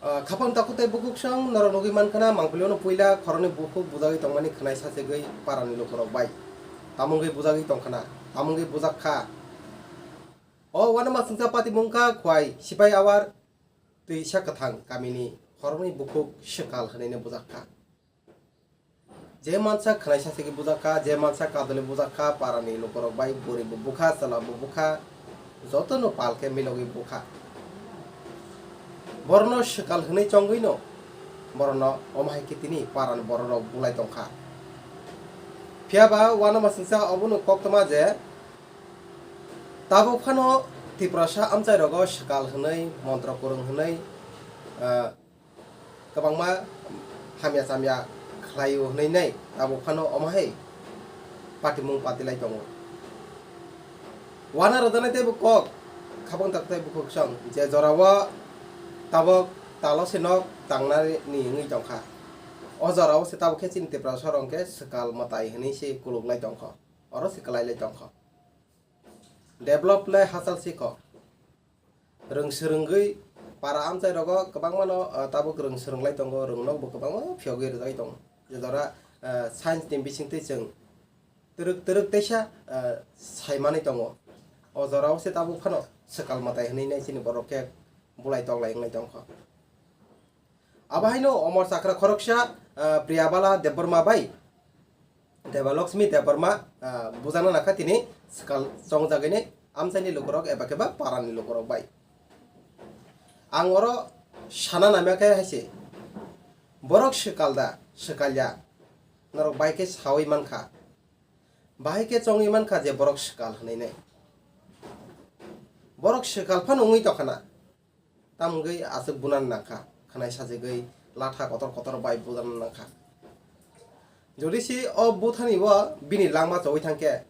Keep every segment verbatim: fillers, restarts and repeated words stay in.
Ah, khapang takhuk tei bukhuk song norok nugwi mankha na, mangpili ono puila khoroknwi bukhuk bujagwi tongmani khwnai sachigwi parani lukurok bai. Tamungwi bujagwi tongkha na, tamungwi bujak kha. O uanama chwngsa patimung kha Khwai Sipai Awar Twisa Kwthang kamini khoroknwi bukhuk swkal hwnwi no bujak kha. Je mansa khwnai sachigwi bujak kha, je mansa kadulwi bujak kha, parani lukurok bai bwrwi bo bukha, chwla bo bukha, jotono pal khe milogwi bukha. Borokno swkal hwnwi chongwi no, borokno omo hai khe tini parani bororok bulai tongkha. Phiya ba uanama chwngsa obono koktwma je, tabuk phano Tiprasa amchai rogo swkal hwnwi, montro kwrwng hwnwi, ah, kwbangma hamya chamya khlaio hwnwi nai tabuk phano omo hai patimung patilai tongo. Uana rwjaknai teibo kok, khapang tak tei bukhuk song je jorao tabuk talo se nok tangnani wngwi tongkha. O jorao se tabuk khe chini Tiprasa rok khe swkal mwtai hwnwi se kuluklai tongkha, oro se kwlailai tongkha. Develop le hachal sikho. Rwng swrwngwi para amchai rogo kwbangmano, ah, tabuk rwng swrwnglai tongo, rwng nokbo kwbangma phiyogwi rwjagwi tongo. Je jora, ah, science ni bisingtwi chwng twrwk twrwk teisa, ah, saimanwi tongo. O jorao se tabuk phano swkal mwtai hwnwi nai chini borok khe bulai toklai wnglai tongkha. Abo haino Omor Chakra khoroksa, ah, Priyabala Debbarma bai Debaloxmi Debbarma, ah, bujana nakha tini swkal chongjagwi nai amchaini lukurok eba khe ba parani lukurok bai. Ang oro sana namya khe hai se, borok swkal da, swkal ya, norok bai khe saui mankha, bahai khe chongwi mankha je borok swkal hwnwi nai. Borok swkal phano wngwi tongkha na. Tamungwi aswk bunan nangkha, khwnai sajagwi latha kotor kotor bai bujan nangkha. Jodi si o buthani o bini langma chogwi thangkhe,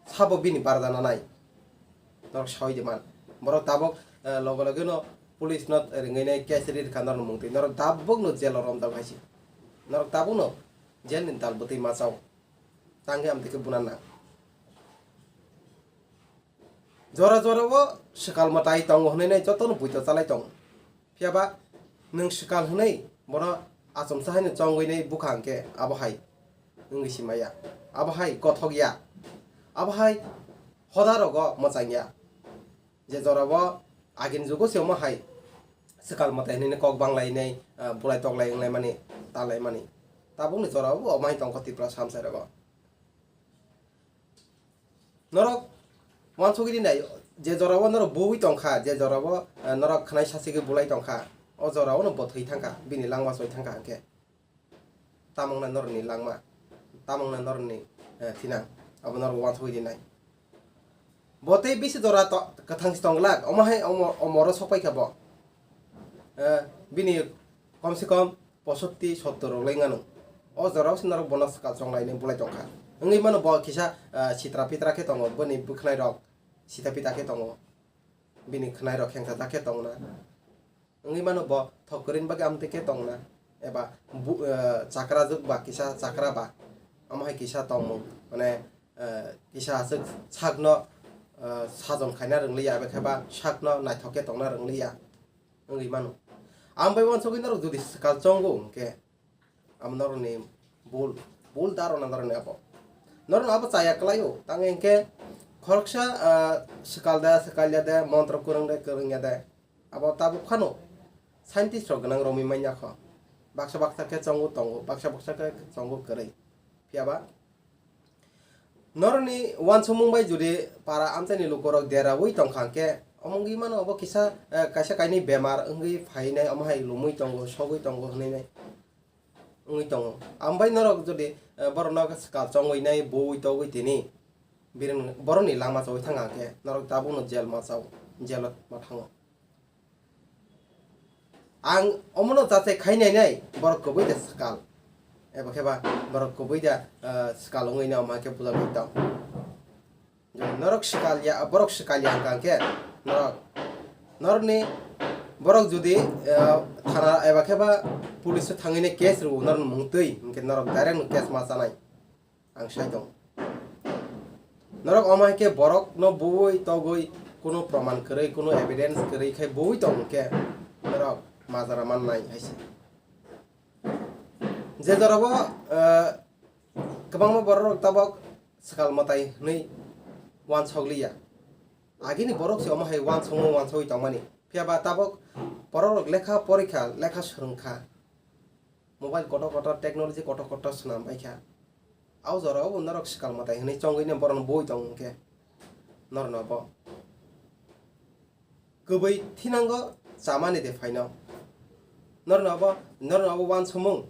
sabo bini barja nanai. Norok sawi de man. Borok tabuk, eh, loge loge no police no ringwi nai case ri rwkha norok mungtwi. Norok tabuk no jail o romjak hai se. Norok tabuk no jail ni dal bwtwi machao. Tangwi amtwi khe bunan nang. Jora jora o swkal mwtai tongo hwnwi nai jotono buito chalai tongo. Phiya ba nwng swkal hwnwi bono achomsa haino chongwi nai bukha hwnkhe abo hai wngwi si maya. Abo hai gothok ya. Abo hai hoda rogo mwchang ya. Je jora o agini jugo se omo hai swkal mwtai hwnwi kok banglai nai, ah, bulai toklai wnglai mani, talai mani. Tabukni jora o omo hai tongkha Tripura samsai rogo. Norok uansugwi di nai, je jora o norok buwi tongkha, je jora o, eh, norok khwnai sachigwi bulai tongkha, o jora o no bo thwi thangkha, bini langma choi thangkha hwnkhe. Tamungna norokni langma, tamungna norokni, eh, thinang, abo norok uansugwi di nai. Bo tei bisi jora to-, kwthang si tong glak, omo hai omo, omoro sok pai kha bo. Eh, bini kom se kom posotti sottor rok lai wngano. O jora o se norok bono swkal chong lainai bulai tongkha. Wngwi mano bo kisa, ah, sitra pitra khe tongo, bini bwkhwnai rok sita pita khe tongo. Bini khwnai rok khengsa jak khe tongna. Wngwi mano bo thok kwrwini bagwi amtwi khe tongna. Eba bu-, ah, chakra juk ba kisa chakra ba. Omo hai kisa tongmung. Mane, ah, kisa aswk sakno, ah, sajon khaina rwngliya, abo khe ba sakno naithok khe tongna rwngliya. Wngwi mano. Ang bai uansugwi norok jodi swkal chongo hwnkhe, amo norokni bul, bul da rwna norokni abo. Norokno abo chaya kwlaio, tang hwnkhe khoroksa, ah, swkal da, swkal ya de, montro kwrwng de, kwrwng ya de. Abo tabuk phano scientist rok gwnang romwi manya kho. Baksa baksa khe chongo tongo, baksa baksa khe chongo kwrwi. Phiya ba Norokni uansukmung bai jodi para amchaini lukurok deraui tongkha hwnkhe, omo wngwi mano obo kisa, eh, kaisa kainwi bemar wngwi phainai, omo hai lumui tongo, sogwi tongo hwnwi nai wngwi tongo. Ambai norok jodi, eh, borokno swkal chongwi nai, buui togwi tini, bireng borokni langma chogwi thangkha hwnkhe, norok tabukno jail machao, jailo ma thango. Ang omono jachai khai nai nai, borok kwbui da swkal. Eba khe ba borok kwbui da, ah, swkal wngwi no omo hai khe bujagwi tong. Norok swkal ya, borok swkal ya hwnkha khe norok, norokni borok jodi, ah, thana eba khe ba police o thangwi nai case rwo norokni mung twi, hwnkhe norok direct no case ma chanai. ang sai tongo. Norok omo hai khe borokno buwi togwi, kuno proman kwrwi, kuno evidence kwrwi khai buwi tong hwnkhe norok majra mannai hai se. Je jorabo, eh, kwbangma bororok tabok swkal mwtai hwnwi uansukliya. Agini borok se omo hai uansukma uansugwi tongmani. Phiya ba tabok bororok lekha porikha, lekha swrwngkha. Mobile kotor kotor, technology kotor kotor swnam baikha. Au jorao bo norok swkal mwtai hwnwi chongwino borokno bui tong hwnkhe norokno bo kwbwi thinango chamani de phaino. Norokno bo, norokno bo uansukmung.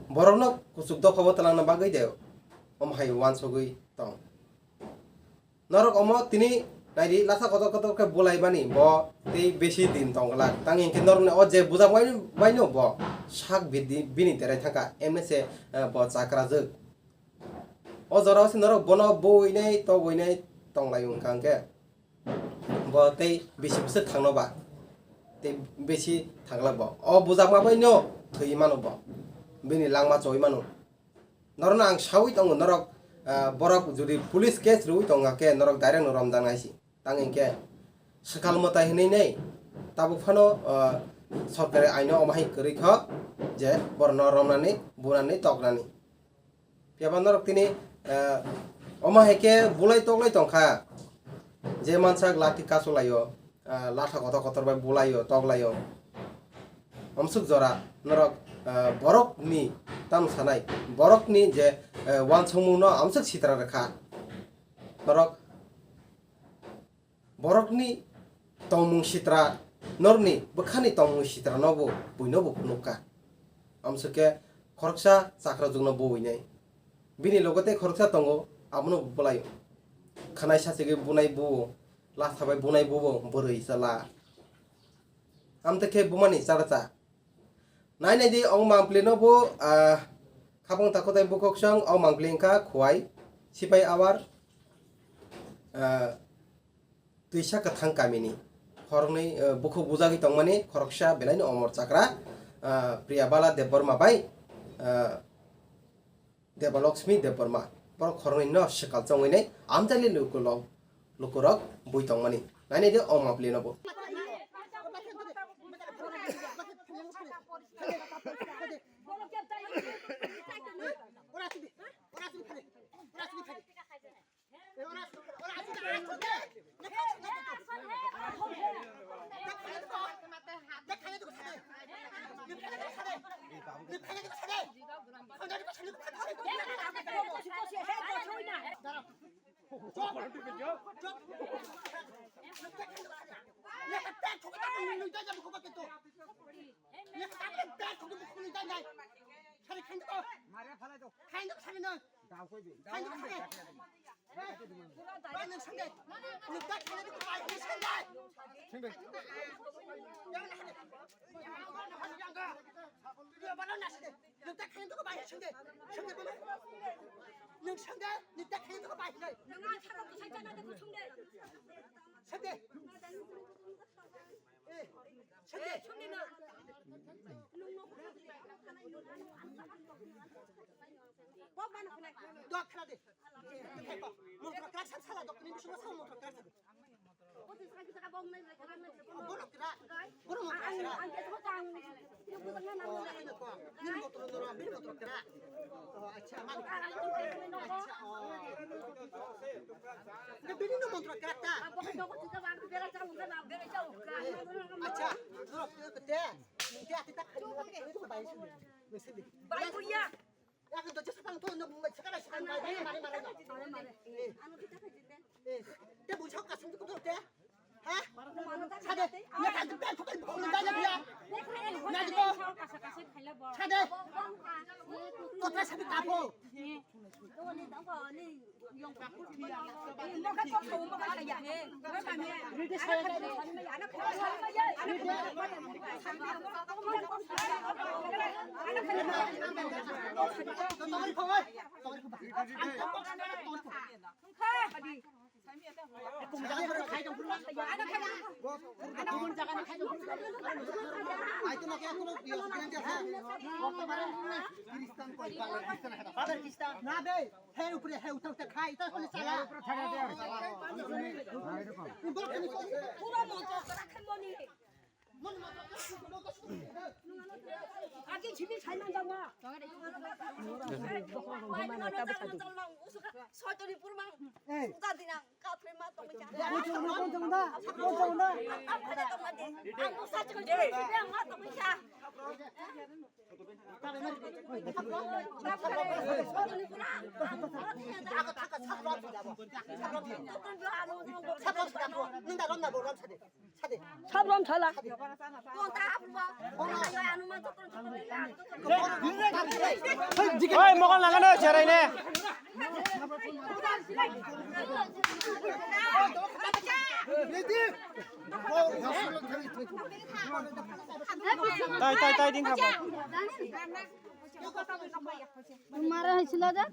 Borokno kuchuk dophabo twlangna bagwi de omo hai uansugwi tong. Norok omo tini naidi lasa kotor kotor khe bulaimani bo tei besi din tongglak. Tang hinkhe norokni o je bujak bai-, baino bo sak bidi bini derai thangkha, emni se, eh, bo chakrajwk. O jorao se norok bono buinai tobuinai tonglai wngkha hwnkhe bo tei bisi bwswk thangno ba tei besi thanglak bo. O bujakma baino thwi mano bo, bini langma choi mano. Norokno ang saui tongo, norok, ah, borok jodi police case rwui tongkha khe norok direct no romjaknai si. Tang hinkhe swkal mwtai hwnwi nei tabuk phano, ah, sorkari aino omo hai kwrwi kho je borokno romnani, bunani, toknani. Phiya ba norok tini, ah, omo hai khe bulai toklai tongkha je mansak lati kasulaio. Ah, latha kotor kotor bai bulaio, toklaio. Amsuk jora norok, ah, borokni tamo sanai, borokni je, eh, uansukmungno amsuk sitra rwkha. Norok borokni tongmung sitra, norokni bwkhani tongmung sitrano bo buino bo phunukha. Amsuk khe khoroksa chakrajwkno buinai. Bini logo tei khoroksa tongo, abono bo bulaio. Khwnai sachigwi bunai buo, latha bai bunai buo, bwrwi chala. Amtwi khe bumani chara cha. Nai nai di, ong mangpli no bo, ah, khapang takhuk tai bukhuk song, ong mangpli wngkha Khowai, Sipai Awar, ah, Twisa Kwthang kamini. Khoroknwi, ah, bukhuk bujagwi tongmani, khoroksa belaino omor chakra, ah, Priyabala Debbarma bai, ah, Debalakshmi Debbarma, borok khoroknwi no swkal chongwi nai amchaini lukurok, lukurok bui tongmani. Nainai di o mapli no bo. Dok khna de. Motor krak sa sala dok ni bisingo sa motor krak sa. Borok krak. Borok motor krak. Oh, ano ko. Ni motor no, ni motor krak. Oh, acha, malik. Acha, oh. Ni bini no motor krak ta. Acha, borok krak te. Ni ati tak kali ni bai sini. Bai kuya. Yakni docha sapang to no sekarang sekarang bai bai mare mare no. Eh. Eh. Te busa kasung tu te. Ha? Sade. Ya kan tu kan tu kan bhong da ya. Na di ko. Sade. Kota sade kapo. Na de, he upre he uta uta khai, ita kole chala. Pura montor kora khe moni. Agi jimi sai man jama. Soitoni purmang. Ei. Uta dinang. Kaprima tongmani. Ang busa chukde, ang ma tongmani. Sabram sala. Oi, mokol nangano cherai ne. Tai, tai, tai, ding khapa. Mara hai sila da.